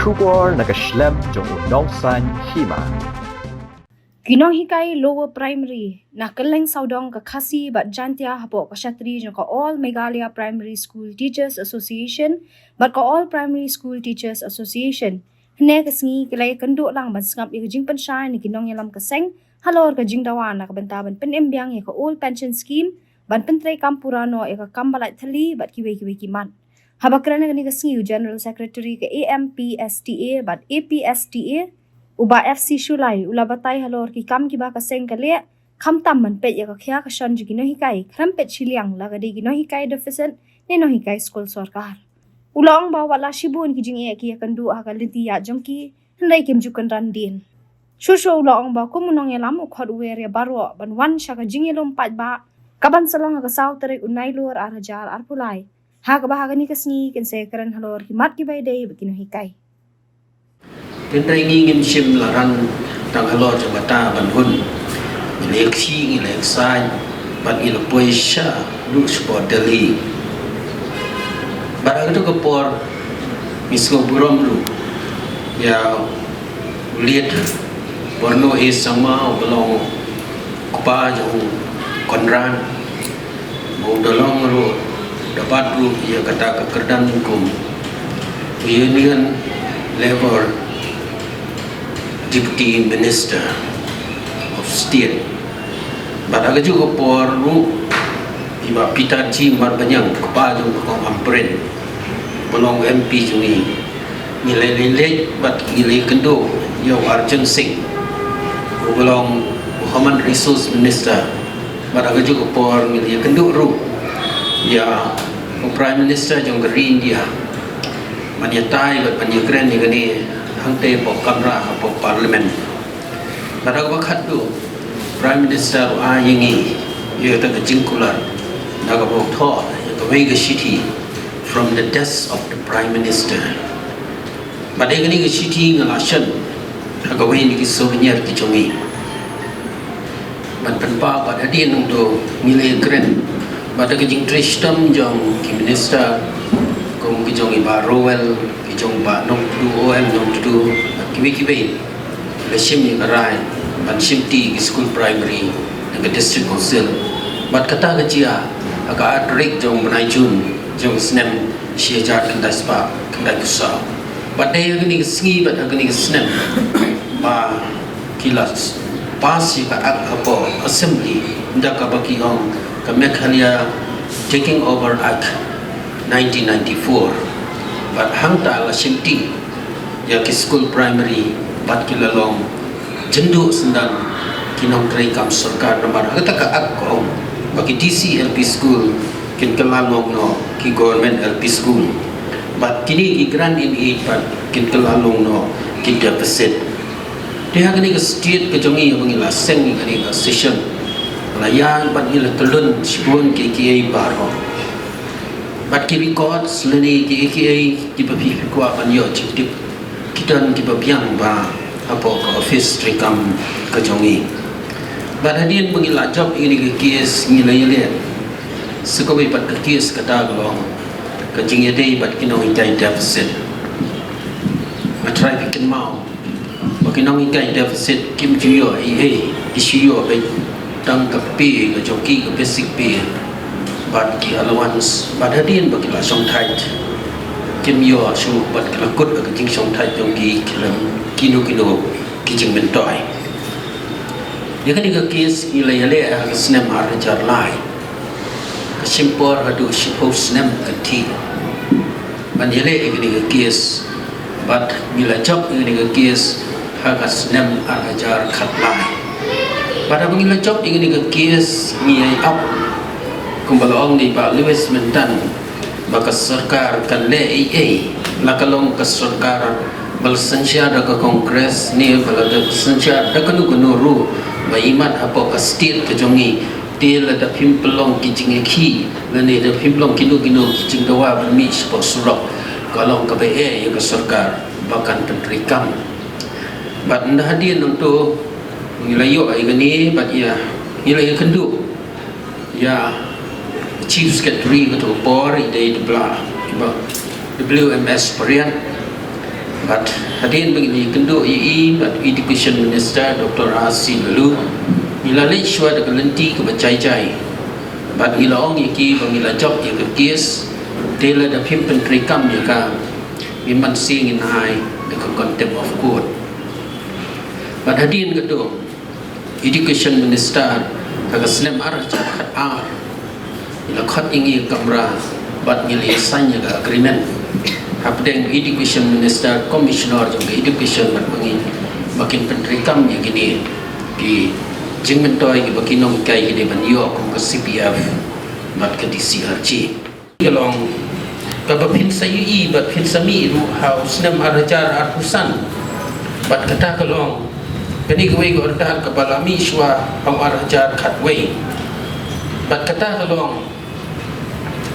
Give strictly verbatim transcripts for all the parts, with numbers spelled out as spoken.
Khubor na ka shlem jong u nongsan hima. Ki nonghikai Lower Primary na kylleng sawdong ka Khasi bad Jaintia hapoh ka shatri jong ka All Meghalaya Primary School Teachers Association bad ka All Primary School Teachers Association hynne ka sngi ki la ïakynduh lang ban sngap ïa ka jingpynshai na ki nongïalam ka seng halor ka jingdawa na ka bynta ban pynim biang ïa ka Old Pension Scheme ban pyntreikam pura noh ïa ka kam ba lait thylli bad kiwei kiwei ki mat. Haba kren ha kane ka sngi u General Secretary ka A M P S T A bad A P S T A, u Bah F C Shullai, u la batai halor ki kam kiba ka seng ka leh, khamtam ban peit ïa ka khia ka shon jong ki nonghikai, khlem peit shiliang la ka dei ki nonghikai deficit ne nonghikai skul sorkar. U la ong ba wat la shibun ki jingeh ki ïakynduh ha ka lynti ïaid jong ki, hynrei kim ju kynran dien. Shuh shuh u la ong ba kum u nongïalam u khot u wer ïa baroh ban wan sha ka jingïalum paidbah kaban sa long ha ka saw tarik u Nailur ar hajar arphew lai, ha kaba ha kane ka sngi kin sa ïakren halor ki mat kiba ïadei bad ki nonghikai. Hynrei ngi ngim shym la ran tang halor jong kata ban hun. Ngi la ïakhih, ngi la ïaksaid bad ngi la poi sha ruh shapoh Delhi. Bad ha kato ka por ngi sngewburom ruh ïa u late Warno A Sangma uba long u kpa jong u Conrad, ba u da long ruh, da bat ruh ïa kata ka kyrdan kum u Union Labour Deputy Minister of State. Bad ha kajuh ka por ruh i Bah Peter G Marbaniang, kpa jong ka kong Ampareen, ba long M P jong ngi. Ngi la leit leit bad ngi la ïakynduh ïa u Arjun Singh uba long u Human Resource Minister. Bad ha kajuh ka por ngi la ïakynduh ruh ïa u Prime Minister jong ka ri India ban ïatai bad ban ïakren ïa kane hangtei hapoh kamra, hapoh Parliament. Bad ha kaba khatduh Prime Minister u ai ïa ngi ïa kata ka jingkular da kaba u thoh ïa kawei ka shithi, from the desk of the Prime Minister. Bad ïa kane ka shithi nga la shon ha kawei na ki souvenir ki jong ngi ban pynpaw. Bad hadien nangto ngi la ïakren bad da ka jingtrei shitom jong ki minister kum ki jong i Bah Rowell, ki jong Bah Nongtdu, O N Nongtdu bad kiwei kiwei. La shim ïa ka rai ban shimti ki skul primary na ka District Council. Bad kata ka jia ha ka ar tarik jong u bnai June jong u snem shi hajar khyndai spah khyndai phew saw. Bad dei ha kane ka sngi bad ha kane ka snem ba ki la pass ïa ka Act hapoh Assembly da kaba ki ong ka Meghalaya Taking Over Act nineteen ninety-four. Bad hangta la shimti ïa ki skul primary bad ki la long jingduh syndon ki nongtrei kam sorkar, namar ha kata ka Act ka ong ba ki D C L P school kin kylla long noh ki government L P school. Bad kine ki grant in aid bad kin kylla long noh ki deficit. Te ha kane ka state ka jong ngi haba ngi la seng ïa kane ka session, la ïa bad ngi la tylli shibun kiei kiei baroh. Bad ki records lane kiei kiei kiba phi kwah ban ïoh jingtip, ki don kiba biang bha hapoh ka office treikam ka jong ngi. Bad hadien ba ngi la jop ïa kane ka case ngi la ïaleh sa kawei pat ka case, kata ka long ka jingïadei bad ki nonghikai deficit. Nga trai phi kynmaw ba ki nonghikai deficit kim ju ïoh ei ei, ki shu ïoh beit tang ka pay ka jong ki, ka basic pay bad ki allowance. Bad hadien ba ki la shongthait kim ïoh shuh bad ki la kut ha ka jingshongthait jong ki khlem kino kino ki jingmyntoi. Ïa kane ka case ngi la ïaleh ha ka snem ar hajar lai. Ka shim por haduh shiphew snem ka thiah ban ïaleh ïa kane ka case. Bad ngi la jop ïa kane ka case ha ka snem ar hajar khatlai. Bad haba ngi la jop ïa kane ka case ngi ïai ap, kumba la ong da i Bah Lewis mynta, ba ka sorkar kan leh ei ei, la ka long ka sorkar ba la synshar da ka Congress ne ba la synshar da kano kano ruh, ba imat hapoh ka state ka jong ngi, te lada phim pynlong ki jingïakhih lane da phim long kino kino ki jingdawa ban mih shapoh surok, ka long kaba eh ïa ka sorkar ba kan pyntreikam. Bad ynda hadien nangto ngi la ïoh ïa kane bad ïa, ngi la ïakynduh ïa Chief Secretary kato ka por, i dei i Bah W M S Pariat. Bad hadien ba ngi la ïakynduh ïa i bad Education Minister Doctor R C Laloo, ngi la leit shuwa da ka lynti kaba jai jai. Bad ngi la ong ïa ki ba ngi la jop ïa ka case, te lada phim pyntreikam ïa ka, ngim banse ngin ai da ka contempt of court. Bad hadien katto, Education Minister ha ka snem ar hajar khat ar, ngi la khot ïa ngi ha kamra bad ngi la ïa sign ïa ka agreement hapdeng Education Minister, Commissioner jong ka Education bad ma ngi, ba kin pyntreikam ïa kine ki jingmyntoi kiba ki nonghikai ki dei ban ïoh kum ka C P F bad ka D C R G. Ka long kaba phin sa ïohi bad phin sa mih ruh ha u snem ar hajar arphew san. Bad kata ka long kane kawei ka order kaba la mih shuwa ha u ar hajar khatwei. Bad kata ka long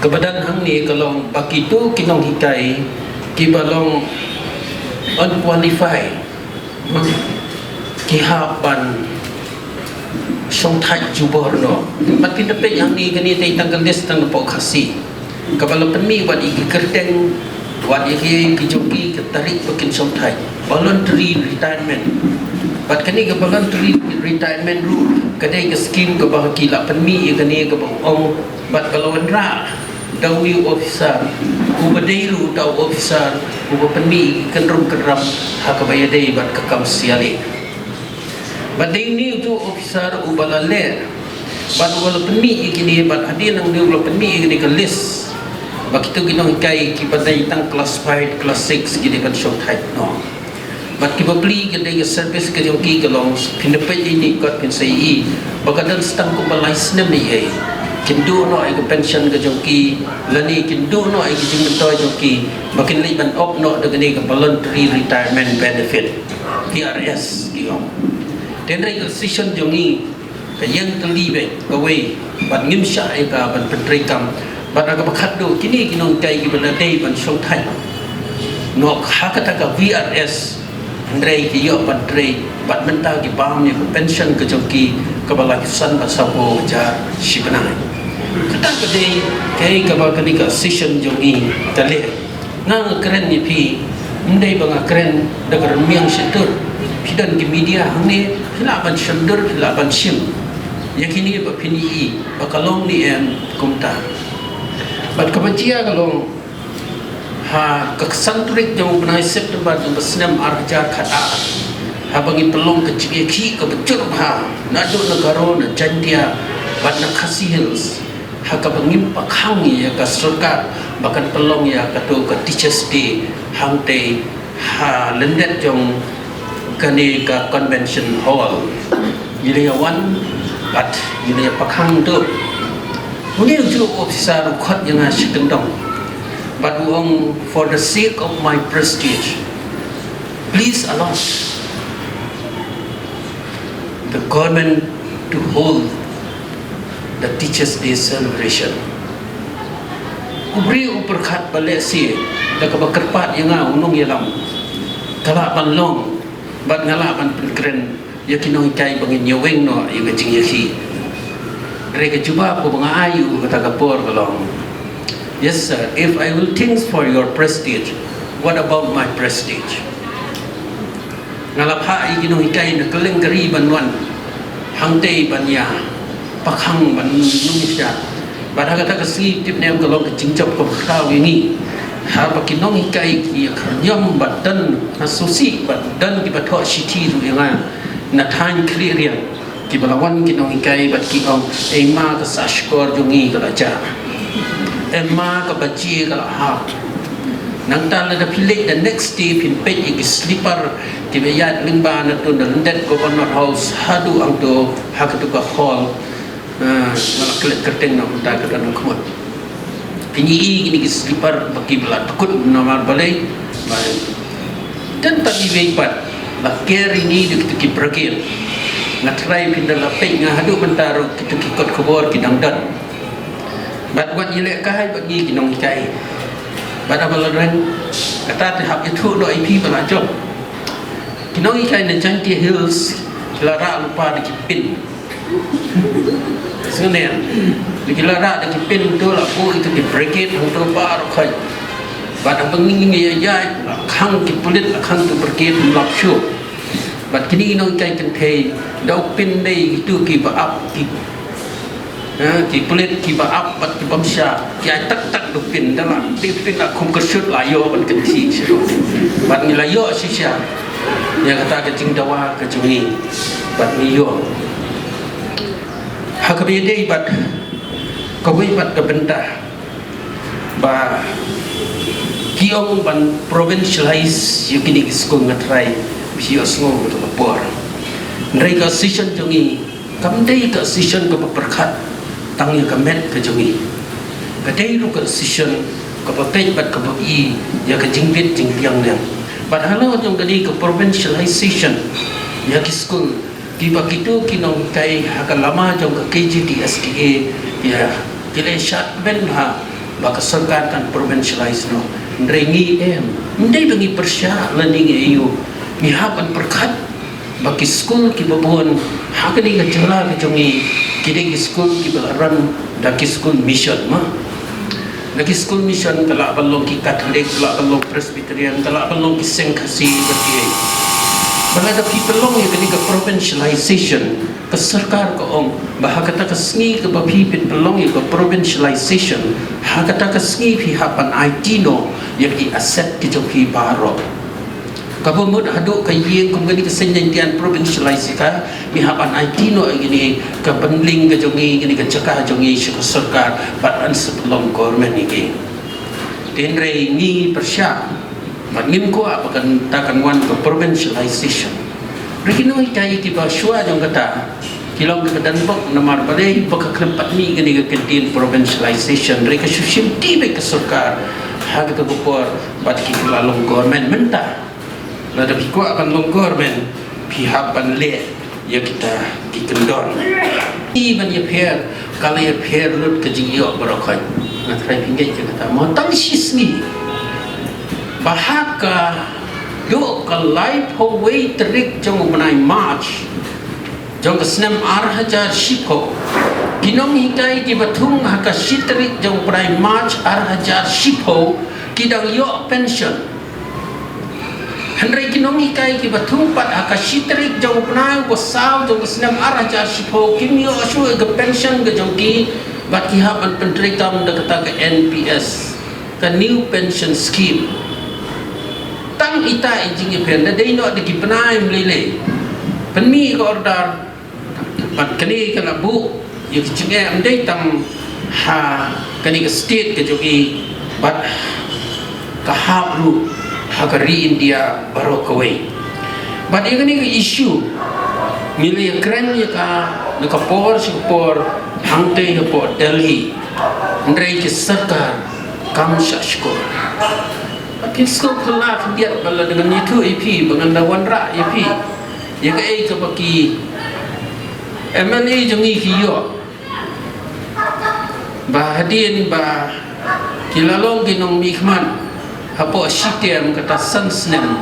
kaba don hangne ka long ba kito ki nonghikai kiba long unqualified, ki hap ban shongthait jubor noh. Bad phin da peit hangne, kane te tang ka list tang napoh Khasi, kaba la pynmih wat ïa ki kyrteng, wat ïa ki, ki jong ki, ka tarik ba kin shongthait. Voluntary retirement. Bad kane ka voluntary retirement ruh ka dei ka skim kaba ki la pynmih ïa kane kaba ong, bad ka la wanrah da uwei u officer uba dei ruh uta u officer uba pynmih ïa ki kynrum kynram ha kaba ïadei bad ka kam C R A. Bad dei une utu u officer uba la leh bad uba la pynmih ïa kine, bad hadien nangta uba la pynmih ïa kine ka list ba kito ki nonghikai kiba dei tang class five, class six ki dei ban shongthait noh. Bad ki bapli ka dei ka service ka jong ki ka long, phin da peit ïa ine i kot phin sa ïohi ba ka don sa tang kumba lai snem ei ei. Kin duh noh ïa ka pension ka jong ki, lane kin duh noh ïa ka jingmyntoi jong ki, ba kin leit ban opt noh da kane ka voluntary retirement benefit, V R S ki ong. Te hynrei ka decision jong ngi ka ïeng tylli beit kawei, bad ngim shah ïa ka ban pyntreikam. Bad ha kaba khatduh, kine ki nonghikai kiba la dei ban shongthait noh ha kata ka V R S, hynrei ki ïoh ban trei bad mynta ki bam ïa ka pension ka jong ki kaba laiphew san bad sawphew hajar shi bnai. Kata ka dei kaei kaba kane ka session jong ngi ka leh. Nga nga kren ïa phi, ym dei ba nga kren da ka rmiang shyntur. Phi don ki media hangne, phi lah ban shyntur, phi lah ban shim ïa kine ba phin ïohi ba ka long ne em kumta. Bad kaba jia ka long, ha ka khatsan tarik jong u bnai September jong ka snem ar hajar khatar, haba ngi pynlong ka jingïakhih kaba jur bha naduh na Garo, na Jaintia bad na Khasi Hills, ha kaba ngim pakhang ïa ka sorkar ba kan pynlong ïa kato ka Teachers' Day hangtei ha lyndet jong kane ka Convention Hall. Ngi la ïa wan bad ngi la ïa pakhang to. Une ujuh u officer u khot ïa nga shi kyndong bad u ong, "For the sake of my prestige, please allow the government to hold the Teachers' Day celebration." U briew u pyrkhat ba lehse da kaba kyrpad ïa nga u nongïalam ka lah ban long bad nga lah ban pynkren ïa ki nonghikai ba ngin ïa weng noh ïa ka jingïakhih. Hynrei ka jubab kaba nga ai ïa u kata ka por ka long, "Yes sir, if I will think for your prestige, what about my prestige?" Nga la phah ïa ki nonghikai na kylleng ka ri ban wan hangtei ban ïa pakhang ban nang sha. Bad ha kata ka sngi Tipnem ka long ka jingjop kaba khraw ïa ngi, haba ki nonghikai ki ïa khyrñiom bad don ha Sosih bad don kiba thoh shithi ruh ïa nga na thaiñ Khliehriat. Kiba la wan ki nonghikai bad ki ong, "Ei ma, ka sah shkor jong ngi ka la jah. Ei ma, ka baje ka la hap." Nangta lada phi leit the next day phin peit ïa ki slipper kiba ïaid lyngba na to na lyndet Governor House haduh hangto ha kato ka hall. Ah, nga la klet kyrteng na mynta ka don khmut. Phin ïohi kine ki slipper ba ki ba la tkut namar balei. Ba don pat iwei pat la ker ïa ngi da kito ki brigade. Nga tharai phin da la peit, nga haduh mynta ruh kito ki kot khubor ki dang don. Bad wat ïalehkai bad ngi ki nonghikai. Bad haba la reng kata te hap ïathuh noh ïa phi ba la jop. Ki nonghikai na Jaintia Hills ki la rah lypa da ki pin. Sngewthuh. Ki la rah da ki pin to, la buh ïa ki brigade hangto baroh khoit. Bad haba ngi ïa ïa khang ki pulit, khang ki brigade, ym lap shuh. Bad kine ki nonghikai kynthei, da u pynbeit ïa kitu kiba ap, ki Ha, ki pulit kiba ap bad ki bym shah, ki ai tak tak da u pin, da la dei u pin la khum kyrsut la ïoh ban kynthih shisha. Bad ngi la ïoh shisha ïa kata ka jingdawa ka jong ngi bad ngi ïoh. Ha kaba ïadei bad kawei pat ka bynta ba ki ong ban provincialize ïa kine ki skul, nga trai ba shu ïohsngew ha kaba por. Hynrei ka session jong ngi kam dei ka session kaba pyrkhat tang ïa ka met ka jong ngi. Ka dei ruh ka session kaba peit bad kaba i ïa ka jingbit jingbiang liang. Bad halor jong kane ka provincialization ïa ki skul, kiba kito ki nonghikai ha ka lama jong ka K G T S D A, ïa ki la shad kmen ha ba ka sorkar kan provincialize noh. Hynrei ngi em, ym dei ba ngi pyrshah lane ngi aïu, ngi hap ban pyrkhat ba ki skul kiba bun ha kane ka jylla ka jong ngi ki dei ki skul kiba la run da ki skul mission, ma. Da ki skul mission, ka lah ban long ki Katholik, ka lah ban long Presbyterian, ka lah ban long ki seng Khasi bad kiei. Ba lada phi pynlong ïa kane ka provincialization, ka sorkar ka ong ba ha kata ka sngi kaba phi pynlong ïa ka provincialization, ha kata ka sngi phi hap ban aiti noh ïa ki asset ki jong phi baroh. Kaba mut haduh ka ïing kum kane ka Saint Ngan Dian provincialize ïa ka, ngi hap ban aiti noh ïa kane ka bynlieng ka jong ngi, kane ka jaka jong ngi sha ka sorkar, bad yn sa pynlong government ïa ki. Hynrei ngi pyrshah bad ngim kwah ba kan, ta kan wan ka provincialization. Hynrei ki nonghikai kiba shuwa jong kata ki long kiba dang bok, namar balei? Ba ka khlem pat mih kane ka ktien provincialization. Hynrei ka shu shim tih beit ka sorkar ha kata ka por bad ki la long government mynta. Lada phi kwah ban long government, phi hap ban leh ïa kita ki kyndon. Ngi ban ïapher, ka la ïapher lut ka jingïoh baroh khoit. Nga trai pynjah ïa kata mo tang shi sngi. Ba ha ka dei ka laiphew wei tarik jong u bnai March jong ka snem ar hajar shiphew, ki nonghikai kiba thung ha ka shi tarik jong u bnai March ar hajar shiphew ki dang ïoh pension. Hynrei ki nonghikai kiba thung pat ha ka shi tarik jong u bnai ba saw jong ka snem ar hajar shiphew kim ïoh shuh ïa ka pension ka jong ki, bad ki hap ban pyntreikam da kata ka N P S, ka New Pension Scheme. Tang ita i jingïapher, da dei noh da ki bnai ym lei lei. Pynmih ka order, bad kane ka la buh ïa ka jingeh ym dei tang ha kane ka state ka jong i, bad ka hap ruh ha ka ri India baroh kawei. Bad ïa kane ka issue ngi la ïakren ïa ka na ka por sha ka por, hangtei hapoh Delhi. Hynrei ka sorkar kam shah shkor. Bad phin sngewkhuslai khyndiat ba lada ngan ïathuh ïa phi ba ngan da wanrah ïa phi ïa kaei kaba ki M L A jong ngi ki ïoh. Ba hadien ba ki la long ki nongmihkhmat hapoh shi term, kata san snem,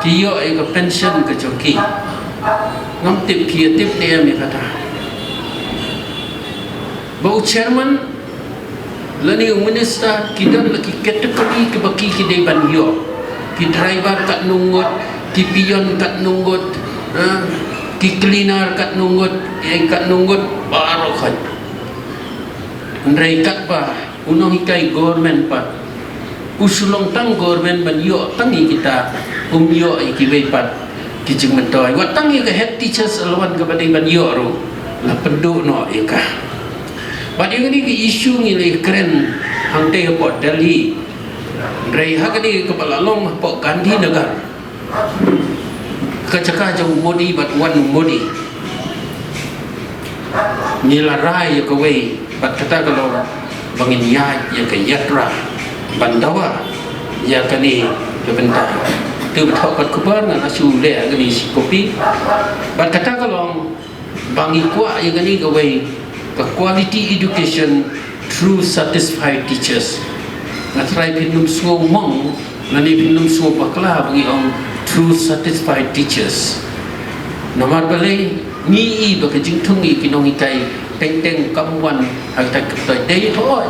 ki ïoh ïa ka pension ka jong ki. Ngam tip phi ïa tip ne em ïa kata. Ba u chairman lane u minister ki don la ki category kiba ki ki dei ban ïoh. Ki driver katno ngut, ki peon katno ngut, eh, ki cleaner katno ngut, eh, katno ngut, baroh khoit. Hynrei katba u nonghikai government pat u shu long tang government ban ïoh tang ïa kita, um ïoh ïa kiwei pat ki jingmyntoi. Wat tang ïa ka head teachers allowance kaba dei ban ïoh ruh la pynduh noh ïa ka. Bad ïa kane ka issue ngi la ïakren hangtei hapoh Delhi. Hynrei ha kane kaba la long hapoh Gandhinagar, ka jaka jong u Modi bad u wan u Modi, ngi la rai ïa kawei, bad kata ka long ba ngin ïaid ïa ka yatra ban dawa ïa kane ka bynta. Te ba thoh kat kubar nga la shu leh kane shi kopi. Bad kata ka long ba ngi kwah ïa kane kawei, ka quality education through satisfied teachers. Nga trai phin ym sngew mong lane phin ym sngew bakla ba ngi ong through satisfied teachers. Namar balei? Ngi i ba ka jingthung ïa ki nonghikai teng teng kam wan ha kata ka pyrthei dei hoi.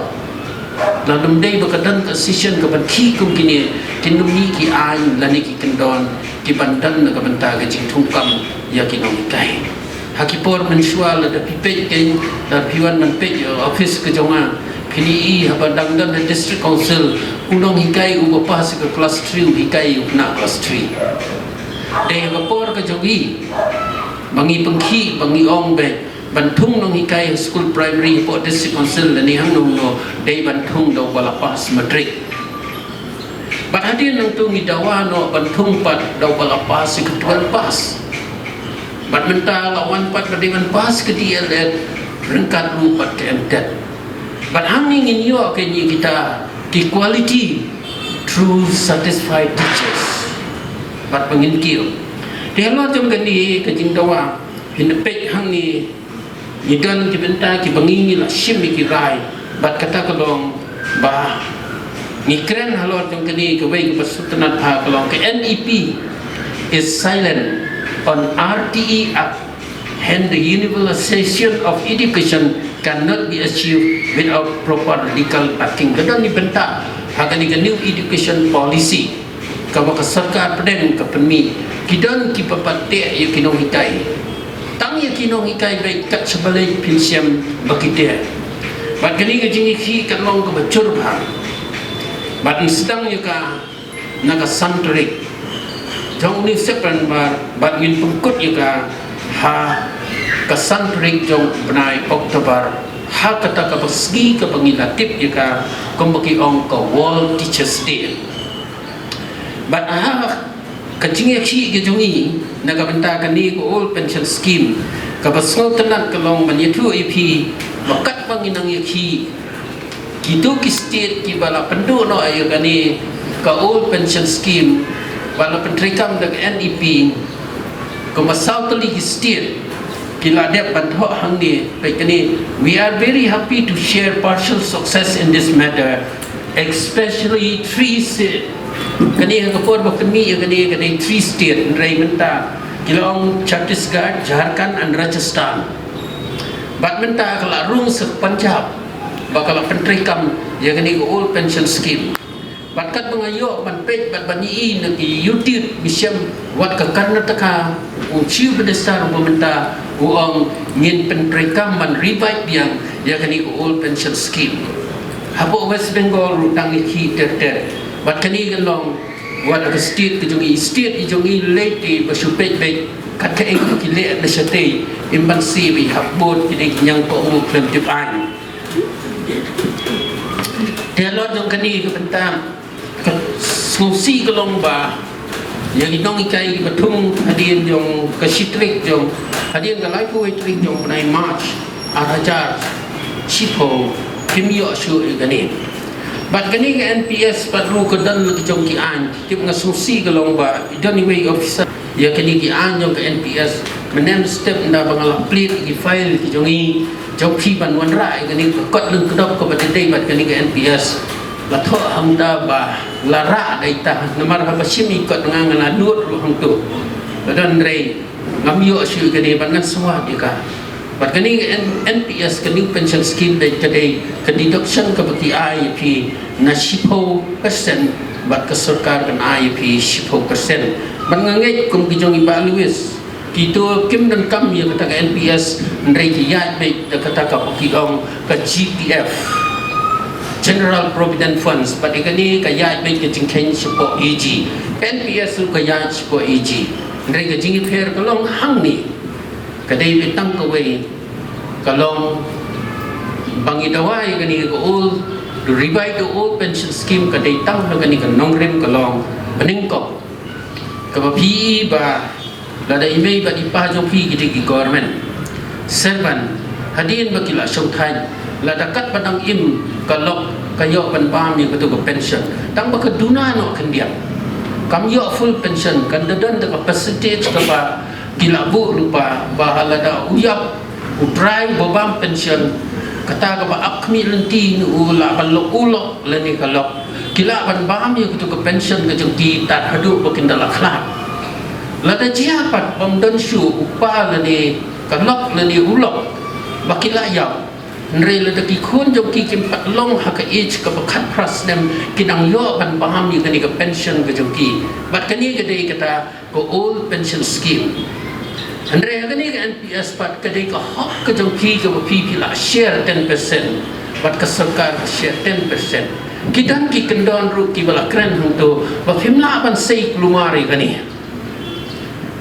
Lada ym dei ba ka don ka session kaban khih kum kine, kin ym mih ki aiñ lane ki kyndon kiban don na ka bynta ka jingthungkam ïa ki nonghikai. Ha ki por mynshuwa lada phi peit kein, lada phi wan ban peit ïa office ka jong nga, phin ïohi haba dang don ha District Council, u nonghikai uba pass ïa ka class three u hikai ïa u khynnah class three. Dei ha ka por ka jong ngi ba ngi pynkhih, ba ngi ong ba ban thung nonghikai ha skul primary hapoh District Council lane hangno hangno dei ban thung da uba la pass matric. Bad hadien nangta ngi dawa noh ban thung pat da uba la pass ïa ka twelve pass. Bad mynta la wan pat ba dei ban pass ka D El Ed ryngkat ruh bad ka M Ted. Bad hangne ngin ïoh kein ïa kita ki quality through satisfied teachers. Bad ba ngin kiew. Te halor jong kane ka jingdawa, phin da peit hangne, ngi don ki bynta kiba ngi, ngi la shim ïa ki rai. Bad kata ka long ba ngi kren halor jong kane kawei kaba sngewtynnat bha ka long ka N E P is silent on R T E Act. Hence, the universalization of education cannot be achieved without proper legal backing. Ka don ki bynta ha kane ka New Education Policy kaba ka sorkar pdeng ka pynmih, ki don kiba pat teh ïa ki nonghikai. Tang ïa ki nonghikai beit kat shaba leit phin shem ba ki teh. Bad kane ka jingïakhih ka long kaba jur bha. Bad yn sdang ïa ka na ka san tarik jong une u September, bad ngin pynkut ïa ka ha ka san tarik jong u bnai October, ha kata kaba sngi kaba ngi la tip ïa ka kumba ki ong ka World Teachers' Day. Bad ha ka jingïakhih ka jong ngi na ka bynta kane ka Old Pension Scheme, kaba sngewtynnat ka long ban ïathuh ïa phi ba katba ngi nang ïakhih, kito ki state kiba la pynduh noh ïa kane ka Old Pension Scheme, ba la pyntreikam da ka N E P, kumba saw tylli ki state ki la dep ban thoh hangne. Peit kane, "We are very happy to share partial success in this matter, especially three state." Kane ha ka por ba pynmih ïa kane, kane three state, hynrei mynta ki la ong Chhattisgarh, Jharkhand and Rajasthan. Bad mynta ka la rung sa ka Punjab ba ka la pyntreikam ïa kane ka Old Pension Scheme. Bad katba nga ïoh ban peit bad ban ïohi na ki YouTube, ngi shem wat ka Karnataka, u Chief Minister uba mynta u ong ngin pyntreikam ban revive biang ïa kane ka Old Pension Scheme. Hapoh West Bengal ruh dang ïakhih ter ter. Bad kane ka long wat ka state ka jong ngi, state ka jong ngi lei te ba shu peit beit kat kaei kaba ki leh na shatei, im ban siew ïa hap bud ki dei ki ñiangkohnguh khlem tip aiñ. Te halor jong kane ka bynta, ka sngewsih ka long ba ïa ki nonghikai kiba thung hadien jong ka shi tarik jong, hadien ka laiphew wei tarik jong u bnai March ar hajar shiphew, kim ïoh shuh ïa kane. Bad kane ka N P S pat ruh ka don la ki jong ki aiñ. Tip nga sngewsih ka long ba i don iwei i officer ïa kane ki aiñ jong ka N P S. Mynne mynstep ynda ba nga la plead ïa ki file ki jong i, jong phi ban wanrah ïa kane ka kot lyngkdop kaba dei dei bad kane ka N P S, la thoh hangta ba la rah da ita. Namar haba shim i kot nga, nga la nud ruh hangto. Ka don, hynrei ngam ïoh shuh ïa kane bad ngan sngewbha ïa ka. Bad kane ka N-, N P S, ka New Pension Scheme, dei ka dei ka deduction kaba ki ai ïa phi na shiphew percent, bad ka sorkar kan ai ïa phi shiphew percent. Bad nga ngeit kum ki jong i Bah Louis, kito kim donkam ïa kata ka N P S, hynrei ki ïaid beit da kata kaba ki ong ka G P F, General Provident Funds, bad ïa kane ka ïaid beit ka jingkheiñ shapoh A G. Ka N P S ruh ka ïaid shapoh A G. Hynrei ka jingïapher ka long hangne. Ka dei beit tang kawei, ka long ba ngi dawa ïa kane ka old, to revive the old pension scheme, ka dei tang ha kane ka nongrim, ka long banyngkong. Kaba phi i ba lada i mei bad i pa jong phi ki dei ki government servant, hadien ba ki la shongthait, lada katba dang im ka lok, ka ïoh ban bam ïa kato ka pension. Tang ba ka duna noh khyndiat, kam ïoh full pension, kan da don da ka percentage kaba ki la buh lypa, ba lada u ïap, u trai, uba bam pension, kata kaba ap khmih lynti ne u lah ban lok u lok lane ka lok, ki lah ban bam ïa kato ka pension ka jong ki tad haduh ba kin da la khlad. Lada jia pat bym don shuh u pa lane ka lok lane u lok ba ki la ïap, Hynrei lada ki khun jong ki kim pat long ha ka age kaba khatphra snem, ki dang ïoh ban bam ïa kane ka pension ka jong ki. Bad kane ka dei kata ka old pension scheme. Hynrei ha kane ka N P S pat ka dei ka hok ka jong phi kaba phi phi la share ten percent bad ka sorkar ka share ten percent. Ki don ki kyndon ruh kiba la kren hangto ba phim lah ban sei kulmar ïa kane.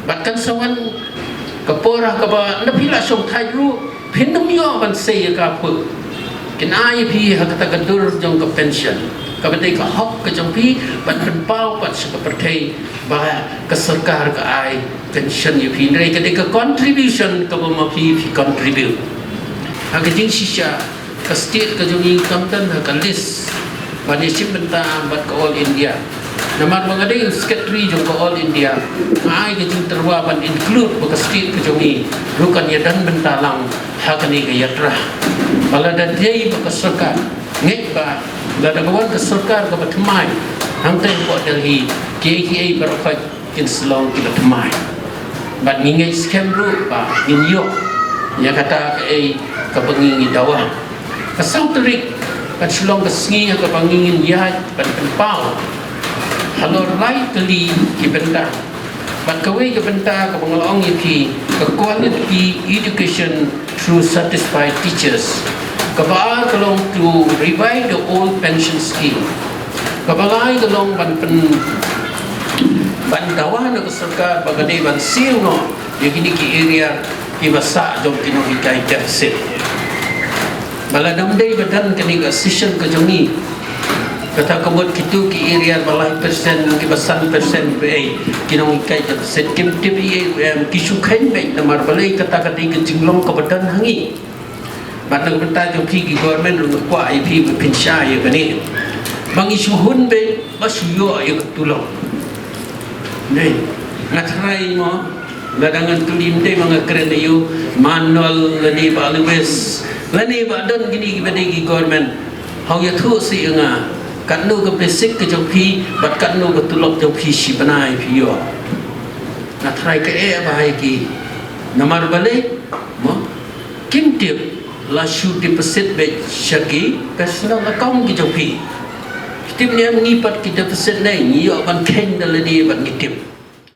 Bad kan sa wan ka por ha kaba ynda phi la shong thait ruh phin ym ïoh ban sei ïa ka pud. Kin ai ïa phi ha kata ka dur jong ka pension kaba dei ka hok ka jong phi ban pynpaw pat sha ka pyrthei ba ka sorkar ka ai pension ïa phi, hynrei ka dei ka contribution kaba ma phi phi contribute. Ha ka jingshisha ka state ka jong ngi kam don ha ka list ban ïashim bynta bad ka All India. Namar ba nga dei u secretary jong ka All India, nga ai ka jingtyrwa ban include ba ka state ka jong ngi ruh kan ïadon bynta lang ha kane ka yatra. Ba lada dei ba ka sorkar, ngeit ba lada ka wan ka sorkar kaba thymmai hangta hapoh Delhi, kiei kiei baroh kin sa long kiba thymmai. Bad ngi ngeit skhem ruh ba ngin ïoh ïa kata kaei kaba ngi ngi dawa. Ka saw tarik kan sa long ka sngi ha kaba ngi ngin ïaid ban pynpaw halor lai tylli ki bynta. Bad kawei ka bynta kaba nga la ong ïa phi, ka quality education through satisfied teachers. Kaba ar ka long to revive the old pension scheme. Kaba lai ka long ban pyn ban dawa na ka sorkar ba ka dei ban siew noh ïa kine ki arrear kiba sah jong ki nonghikai deficit. Ba lada ym dei ba don kane ka session ka jong ngi, kata ka mut kito ki arrear ba lai percent, kiba san percent ba ei, ki nonghikai deficit kim tip ei ei ruh em, ki shu kheiñ beit namar balei kata ka dei ka jinglong kaba don ha ngi. Bad na ka bynta jong phi ki government ruh nga kwah ïa phi ba phin shai ïa kane. Ba ngi shu hun beit ba shu ïoh ïa ka tulop. Dei, nga tharai mo, lada ngan kylli ym dei ba nga kren ïa u Manol lane Bah Lewis lane ba don kine kiba dei ki government. Hau ïathuh seh ïa nga katno ka basic ka jong phi bad katno ka tulop jong phi shi bnai phi ïoh. Nga tharai ka eh ba ha ïa ki. Namar balei? Mo? Kim tip la shu deposit beit sha ki personal account ki jong phi. Ki tip ne em ngi pat ki deposit ne ngi ïoh ban kheiñ da lade bad ngi tip.